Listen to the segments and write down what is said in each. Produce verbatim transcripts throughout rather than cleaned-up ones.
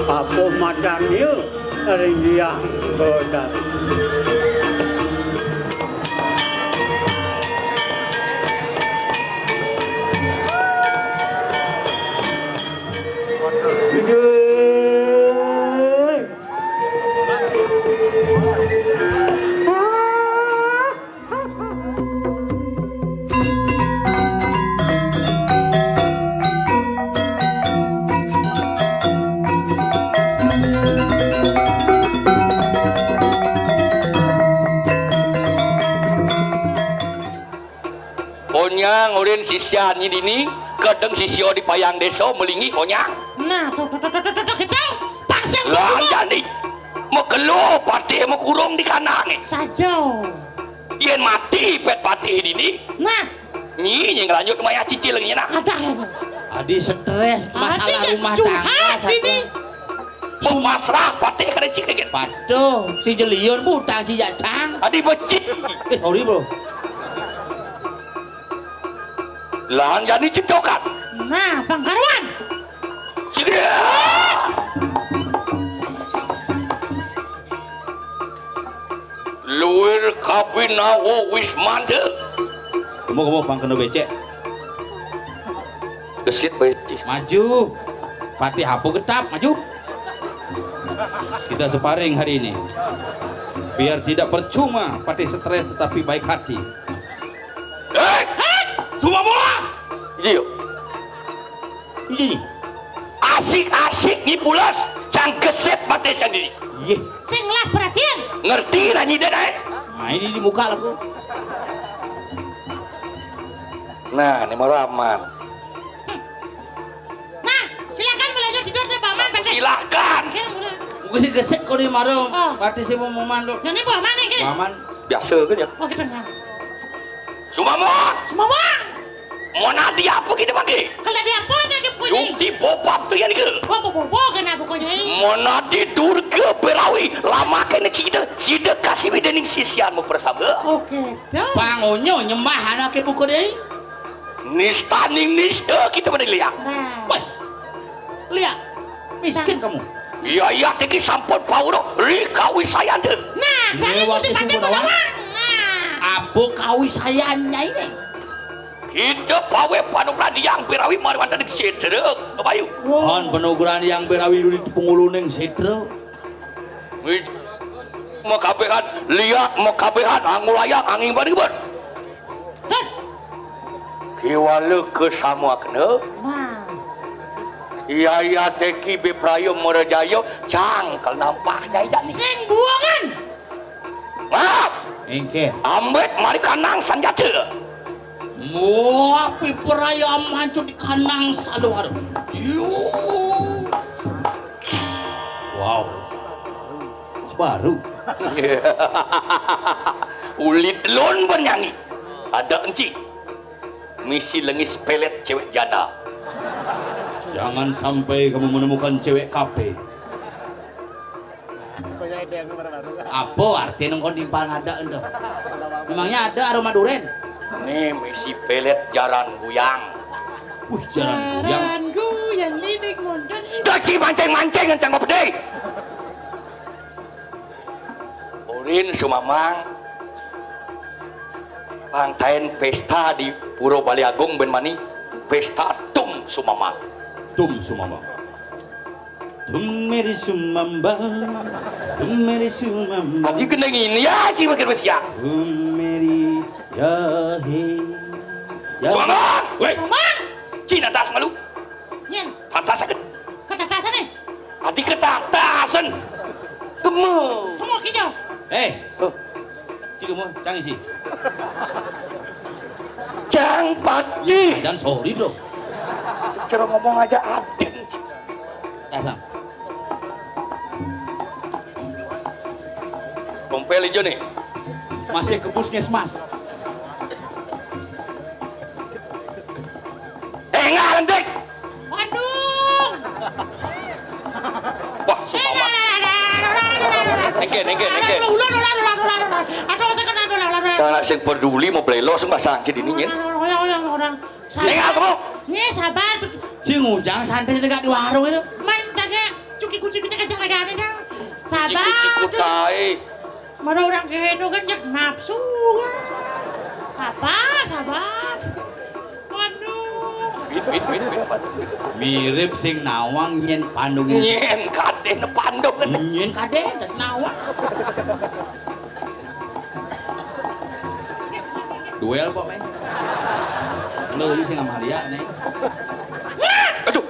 Apa madan ieu ring Hyang Betari? Onyang, ulin sisian nyi dini, kadang sisio di payang desa melingi onyang. Nah, tuh, tuh, tuh, tuh, tuh, tuh, tuh, kita paksa. Lah, jadi makelo patih makurung di kandang nih. Saja. Yen mati pet patih dini. Nah, nyi, nyi ngelanjut mayah cicil lagi, nah. Ada ya, Bu? Adi stres masalah rumah tangga, curhat satu ini. Sumasrah patih kada cik lagi. Patuh, si Jeliun butang si Jacang. Adi becik. Eh, sorry, Bro. Lan jani centokan. Nah, pangkaruan. Segera. Luir kabinawa wismanta. Kamu, kamu pang kena becek. Gesit becik. Maju. Patih apa getap, maju. Kita sparring hari ini. Biar tidak percuma Patih stres tetapi baik hati. Hei! Semua bola! Iya. Iya. Asik-asik nyi pulas, cang geset mati sendiri. Iya. Sing lah perhatian. Ngerti nanya deh, eh? Nah, ini di muka laku. Nah, ini mah aman. Nah, silakan belajar tidur deh, Paman. Silakan. Oke, boleh. Mungkin si geset kau di maro. Oh. Berarti si mau memandu. Yang ini Paman nih, gini. Paman. Biasa ke ya? Oh, gitu, nah. Sumama. Sumama. Monadi apa kita pakai? Kalau di apa nak kita punya? Yukti bobab tu yang ke. Oh, bobo kena pokoknya. Monadi Durga Berawi. Lama kena cerita. Sida kasih dening sisian mau persama. Oke. Dah. Pangonyo nyembah anak ke buku deh. Nista ning nista kita pada lihat. Nah. Wah. Lihat. Miskin kamu. Iya, iya, tiki sampun pauro. Ri kawi sayante. Nah, dari waktu itu sing pun awang. Nah. Apa kawi sayanya ini? Kita pawe panugrahan yang berawi marwanta di sedra. Bayu. Hon panugrahan yang berawi di penguluning sedra. Wih. Makabehan, lihat makabehan, angul ayang, angin bariban. Kiwala ke sama kena. Nah. Iya, iya, teki beprayo merejaya, cangkel nampaknya ijak ni. Sing buangan. Maaf. Engke. Ambet mari kanang sanjata. Muapi peraya mancu di kanang saluar. Yo. Wow. Sebaru. Ulit lon bernyanyi. Ada enci. Misi lengis pelet cewek janda. Jangan sampai kamu menemukan cewek kafe. Apa arti nengkon timpal ngada ento? Memangnya ada aroma duren? Ini misi pelet jaran guyang. Wih, jaran guyang. Jaran guyang lidik mondon. Daci mancing-mancing ngencang pede. Urin sumamang. Pangkain pesta di Pura Bali Agung ben mani pesta tum sumamang. Tum sumamang. Tum meri sumamang. Tum meri sumamang. Tapi kena ngini ya, Ci, makin usia. Tum meri ya he. Ya. Sumamang. Weh. Sumamang. Cina tas malu. Nyen. Pantas sakit. Ketatasan nih. Adi ketatasan. Kemu. Kemu kijau. Eh. Oh. Cik kemu, cang isi. Cang pati. Dan sorry, Bro. Cara ngomong aja ading. Dasar. Tompel ijo nih. Masih ke puskesmas. Eh, enggak, lentik. Waduh. Wah, sumpah. Engke, engke, engke. Ular, ular, ular, ular, ular. Aduh, saya kena ular, ular, ular. Jangan sing peduli mau belelo sing pasang cid ini nyen. Ular, ular, ular, ular. Sabar. Tinggal kamu. Nih, sabar. Si Ngujang santai dekat di warung itu. Man, tanya. Cik cik cek ragane kan. Sabar. Siku-siku tae. Mara orang gitu kan nyak nafsu kan. Sabar, sabar. Waduh. Wit, wit, wit, wit. Mirip sing nawang nyen pandung. Nyen kaden pandung. Nyen kaden terus nawang. Duel kok, Meng? Lu ini sing sama dia, Neng. Aduh.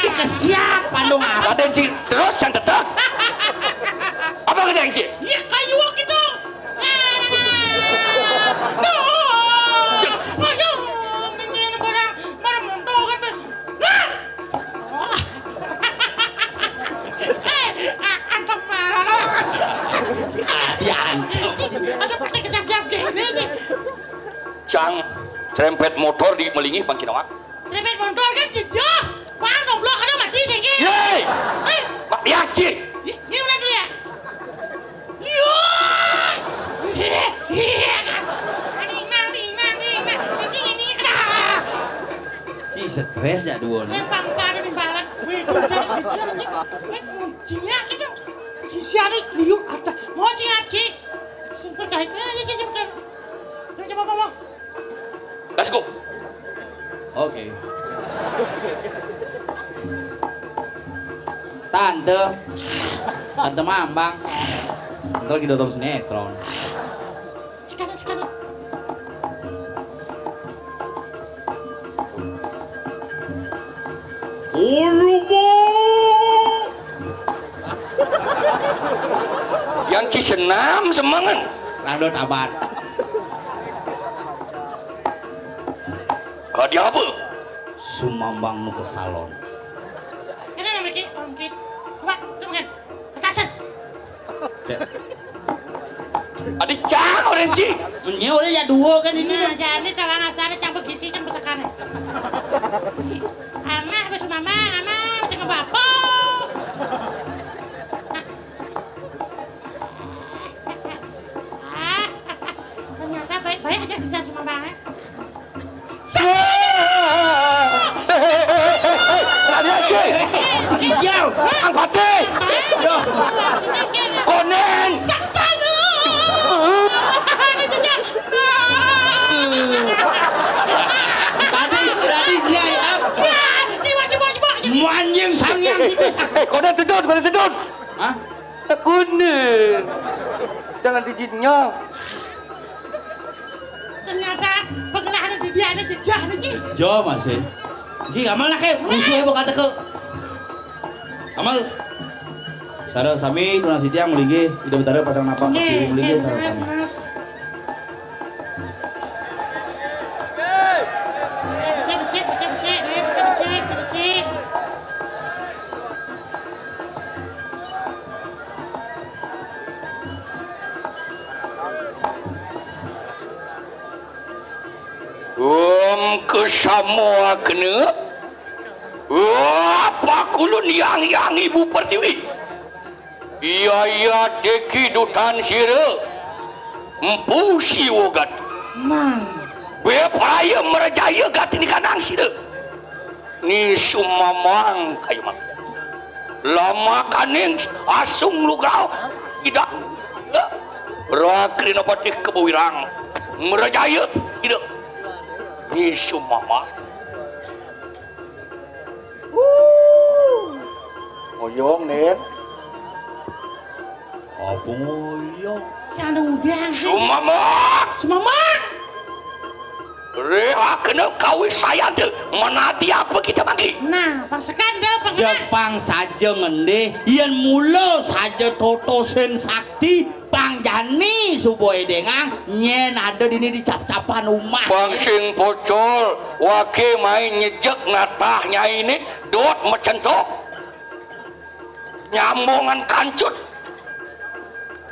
Ini kesiapan dong, apa? Ada sih terus yang tetap. Apa kena yang sih? Iya, kayu gitu. Aduh. Aduh, ini barang, barang montokan, Bang. Wah. Eh, a-, antem marah, no. Ah, diantem. Ada pakai kesap-sap gini aja. Cang, serempet motor di melingih, Bang Cinawa. Serempet motor kan jejak. Wah, goblok, ada mati sih, Ki. Yeay! Eh, Mak, ya, Ci. Ini, ini udah dulu ya. Liur! Iya, iya, kan. Aning, nang, ning, nang, ning, nang. Ini, ini, dah. Ci stres ya dua nih. Eh, pang pada nih balat. Wih, udah, udah, udah. Eh, kuncinya itu. Si siari liur ada. Mau, Ci, ya, Ci. Sumpah, cahit. Eh, ya, ya, ya, udah. Udah, coba, coba. Let's go. Oke. Tante. Tante Mambang. Ntar kita nonton sinetron. Sekarang, sekarang. Urumu. Yang Cisenam semangan. Rando tabat. Kadi apa? Sumambang nu ke salon. Kenapa lagi? Ongkit. Coba, coba kan. Ketasan. Cek. Adi cang orang ci. Ini orang ya dua kan ini. Nah, jadi tawang asal cang begisi cang besekan. Amak, bes mama, amak, bisa ngebapo. Ah, ternyata baik-baik aja sisa cuma banget. Lari aja. Iya, Ang Patih. Konen. Saksana. Itu dia. Tadi, tadi dia ya. Ya, coba, coba, coba. Manjing sangyang itu sakti. Eh, konen tedun, konen tedun. Hah? Kuning. Jangan dijinnya. Ternyata pengelahan di dia ada jejak nih, Ci. Jo masih. Iki gamal lah ke musuh ya bakal teke. Gamal. Sareng sami tunas titiang mligi, Ida Betara pacang napa. Nggih, mligi nggih, sareng sami. Mas. Becik, becik, becik, becik, eh, becik, becik, becik, becik. Om kesamoakna. Wah, pakulun yang yang Ibu Pertiwi. Iya, iya, deki dutan sira. Empu siwa gat. Nah. Bepaya merjaya gat ini kanang sira. Ni sumamang kayu mati. Lamakaning asung lugrau. Tidak. Rakrina patih kebawirang. Merjaya. Tidak. Ni sumamang. Ngoyong, Nen. Apa ngoyong? Yang ada udang. Sumamang. Sumamang. Reha kena kawis saya tu. Menati apa kita bagi? Nah, pasekan dah pengen. Jepang saja ngendih, yen mula saja totosin sakti, pangjani suba edengang, nyen ada dini di cap-capan umah. Bang sing pocol, wake main nyejek natah nyai ni, dot mecentok. Nyambungan kancut.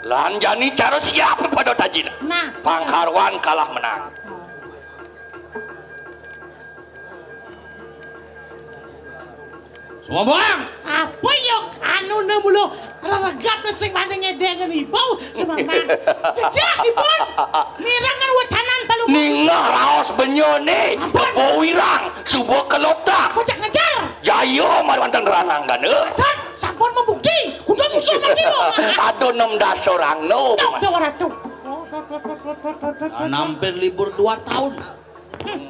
Lan jani cara siap pada tajina. Nah. Pangkarwan kalah menang. Semua bang. Apa ya anu ne mulu reregat sing pada ngedengen ibu semua bang. Jejak dipun. Mirangan wacanan palu. Ningah raos benyone. Ampun. Kebo wirang. Suba kelota. Kocak ngejar. Jaya marwanten rananggana. Adat. Ado enam belas orang no. Tuh, tuh, ora tuh. Hampir libur dua tahun.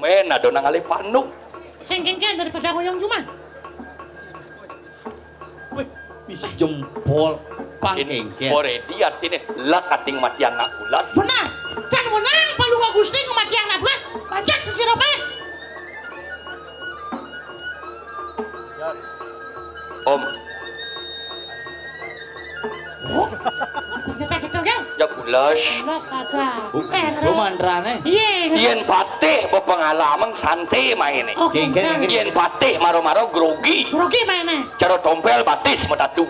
Men ado nang alih panu. Sing kengken daripada ngoyong cuma. Wih, bisi jempol pangkengken. Ora di artine lah kating mati anak ulas. Benar. Dan menang Palungguh Gusti ngemati anak ulas. Pancet sesirape. Om. Oh, ternyata gitu kan? Ya, gulas. Gulas ada. Bukan, eh, lu mandrane. Iya. Yen patih bepengalaman santai maine. Oh, yen patih maro-maro grogi. Grogi maine. Cara tompel batis metatu.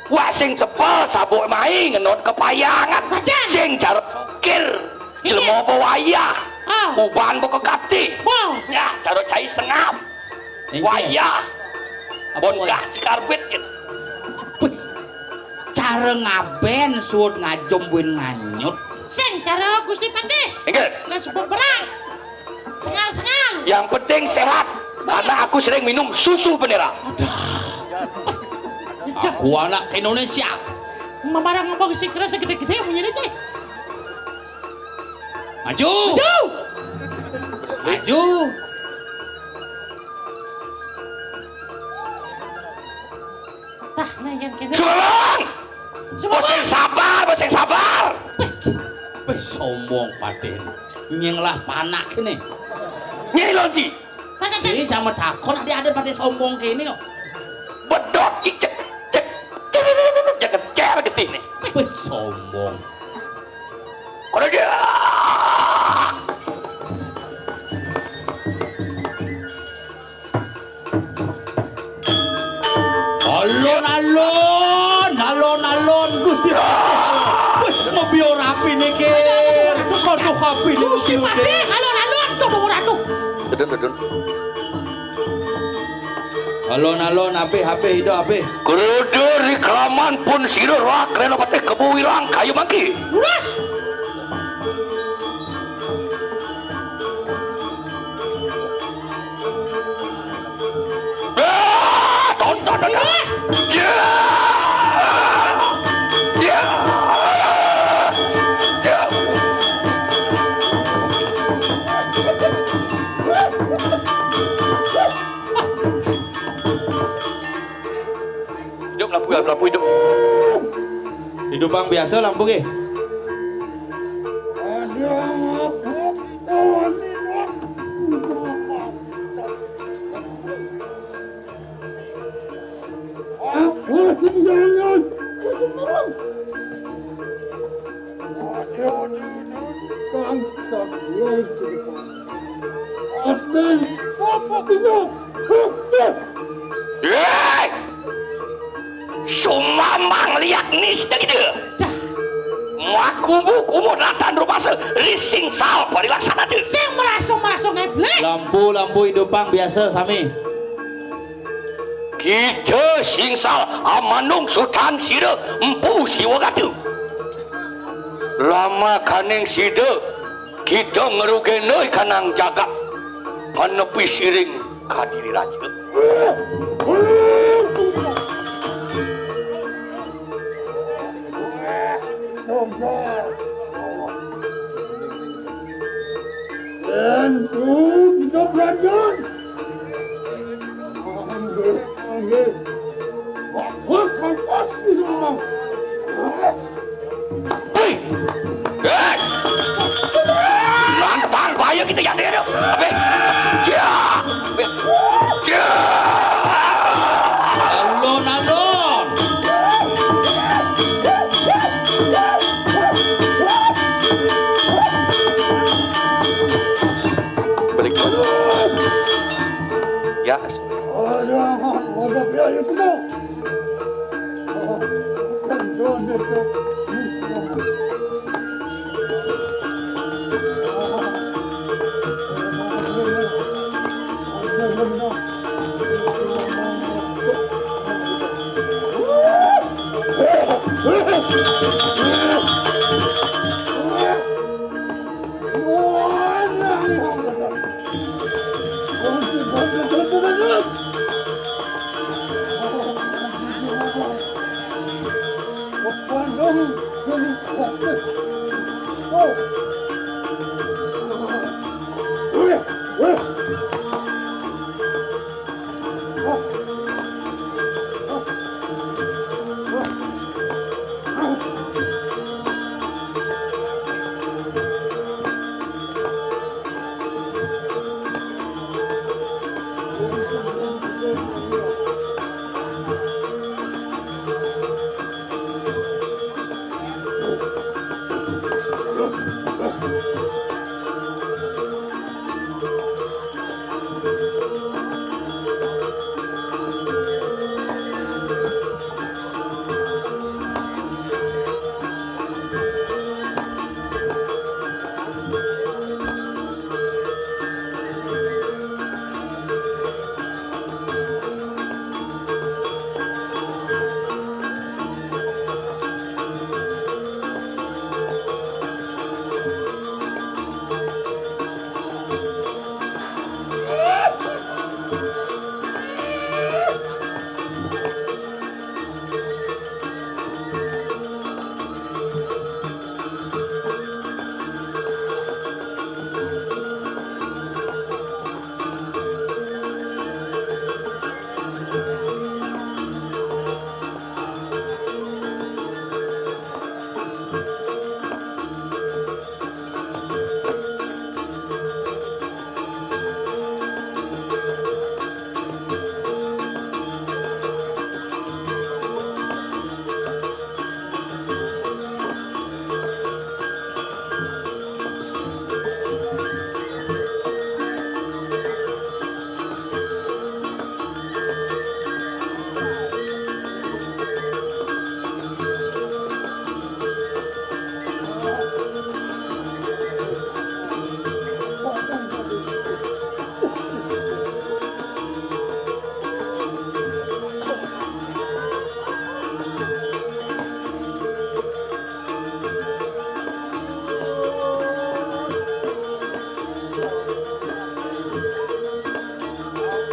Wah, sing tepel sabuk mai ngenot kepayangan. Sajan. Sing cara sokir. Iya. Jelema apa wayah? Ah. Uban apa kekati? Wah. Ya, cara cai setengah. Wayah. Apa wayah? Bocah cikarbit gitu. Wih, cara ngaben suud ngajum buin nganyut. Sing cara Gusti Patih. Inggih. Lah sebut perang. Sengal-sengal. Yang penting sehat. Karena aku sering minum susu penira. Aduh. Aku anak Indonesia. Mamarang ngomong si keras segede-gede bunyinya, Cek. Maju. Maju. Maju. Tah, nah, yang kene. Sumambang! Sumambang! Bos sing sabar, bos sing sabar. Wis sombong paten. Nyenglah panak ini. Nyai Lonji. Sini sama takon, dia ada pada sombong kene kok. Bedot, cik, cek, cek, cek, cek, cek, cek, getih nih. Wih, sombong. Kono dia. Alon-alon, alon-alon, Gusti Patih. Wis, mobil rapi niki. Aduh, api niki. Gusti Patih, alon-alon, tuh, tuh, aduh. Dedun, dedun. Alon-alon, apih, apih, ida, apih. Krudu rikraman pun sira rak rena patih kebo wirang kayu mangki. Lurus. Ah, tonton, tonton. Ya. Ya. Ya. Hidup lampu, ya, lampu hidup. Hidup bang biasa lampu ke. Hei! Sumambang liak nis dagite. Makumu kumu natan rumasa rising sal parilaksana tu. Sing merasa-merasa ngeblek. Lampu, lampu hidupang biasa sami. Kita singsal amanung sutan sira empu siwa gatu. Lama kaning sida kita ngerugena ikanang jagat panepi siring kadiri raja. Tentu kita belajar. Anggih, anggih. Bagus, bagus, di rumah. Hei! Hei! Nantang bahaya kita ya, dia. Abe. Ya. Abe. Ya. Alon-alon. Balik. Ya.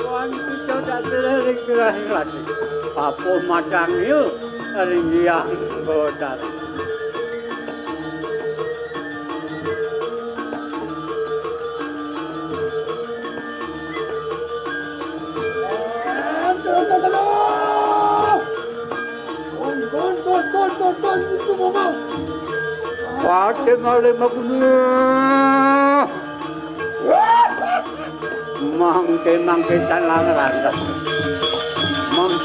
Wan kita dak ring gerah lagi. Apa matang yu ring yang bodar. Pati malih maguna. Mangke, mangke tan langeran. Mang-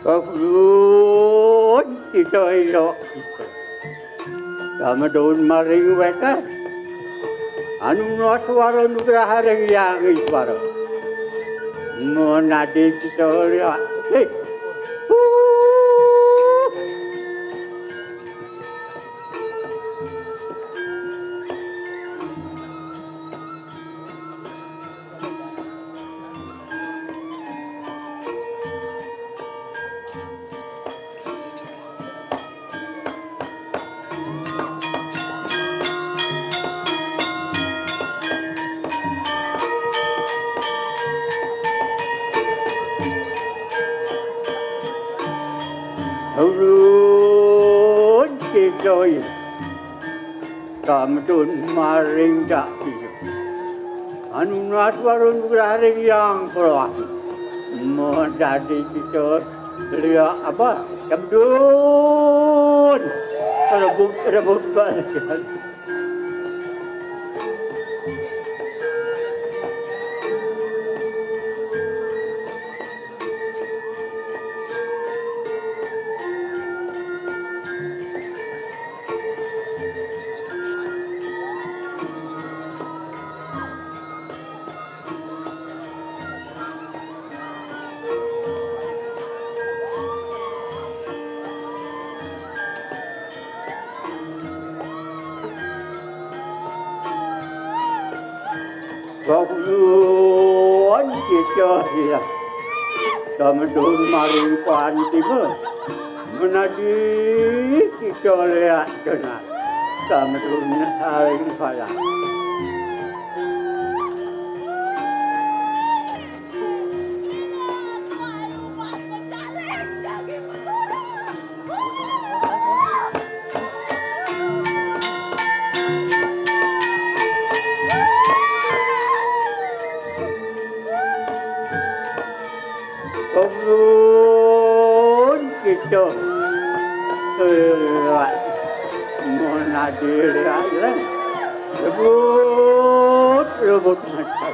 Kakulun kita elok kita. Samadun maring wekas. Anu nuwat swara nugraha ring Hyang Iswara. Menadi kita elok. Heh. Huh. Ulun Kicoy, samedun maring Cak Kicoy. Anu nunas warun raring yang peluang. Mun dadi Kicoy, lia apa? Samedun. Rebut, rebut balikan. Nuwun kita ya. Samedun maring pantima. Menadi kita lihat kena. Samedun saling sayang. Ulun kita lihat. Mun adi lihat, lebut, lebut mata.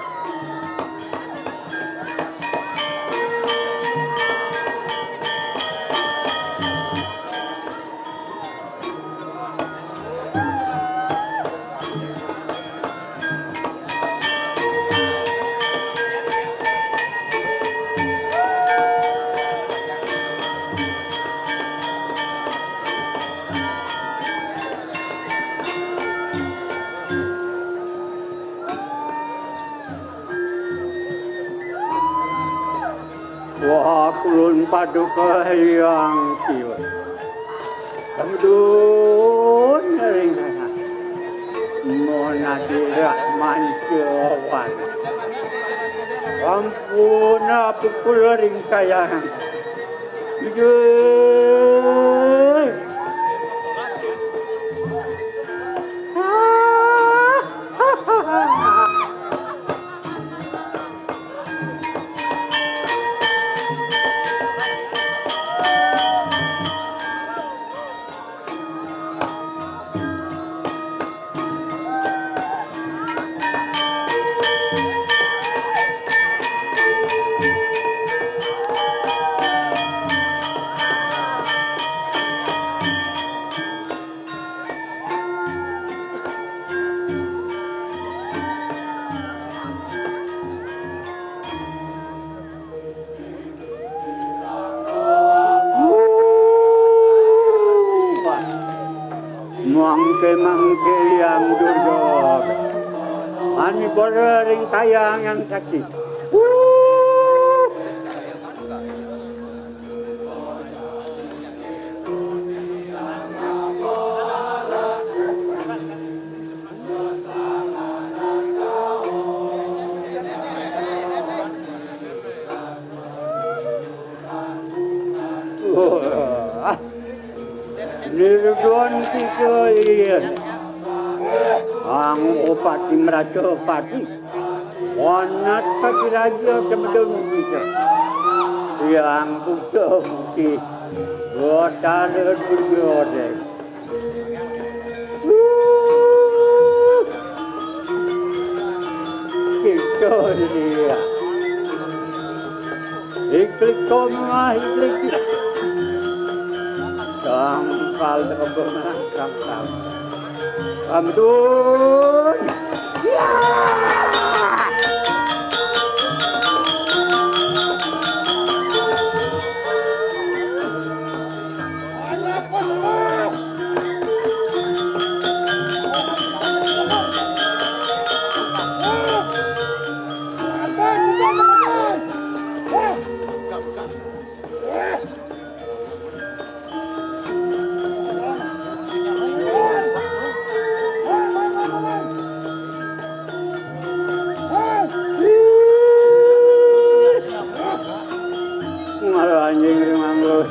Wah, kulun paduka Hyang Siwa. Samedun ring sana. Mun adi rahman Siwa. Ampun, pukul ring kayangan. Ijul. Mangke-mangke Hyang Durga. Ani bora ring kayangan sakti. Wah. Nirudan kita iya. Ang upati meraca pati. Wanat pati raja semedun kita. Yang puja putih. Gotara dunia deh. Kita lihat. Iklik koma, iklik. Tangkal kebun tangkal. Amdun. Ya. Ngalah anjing ring manglo.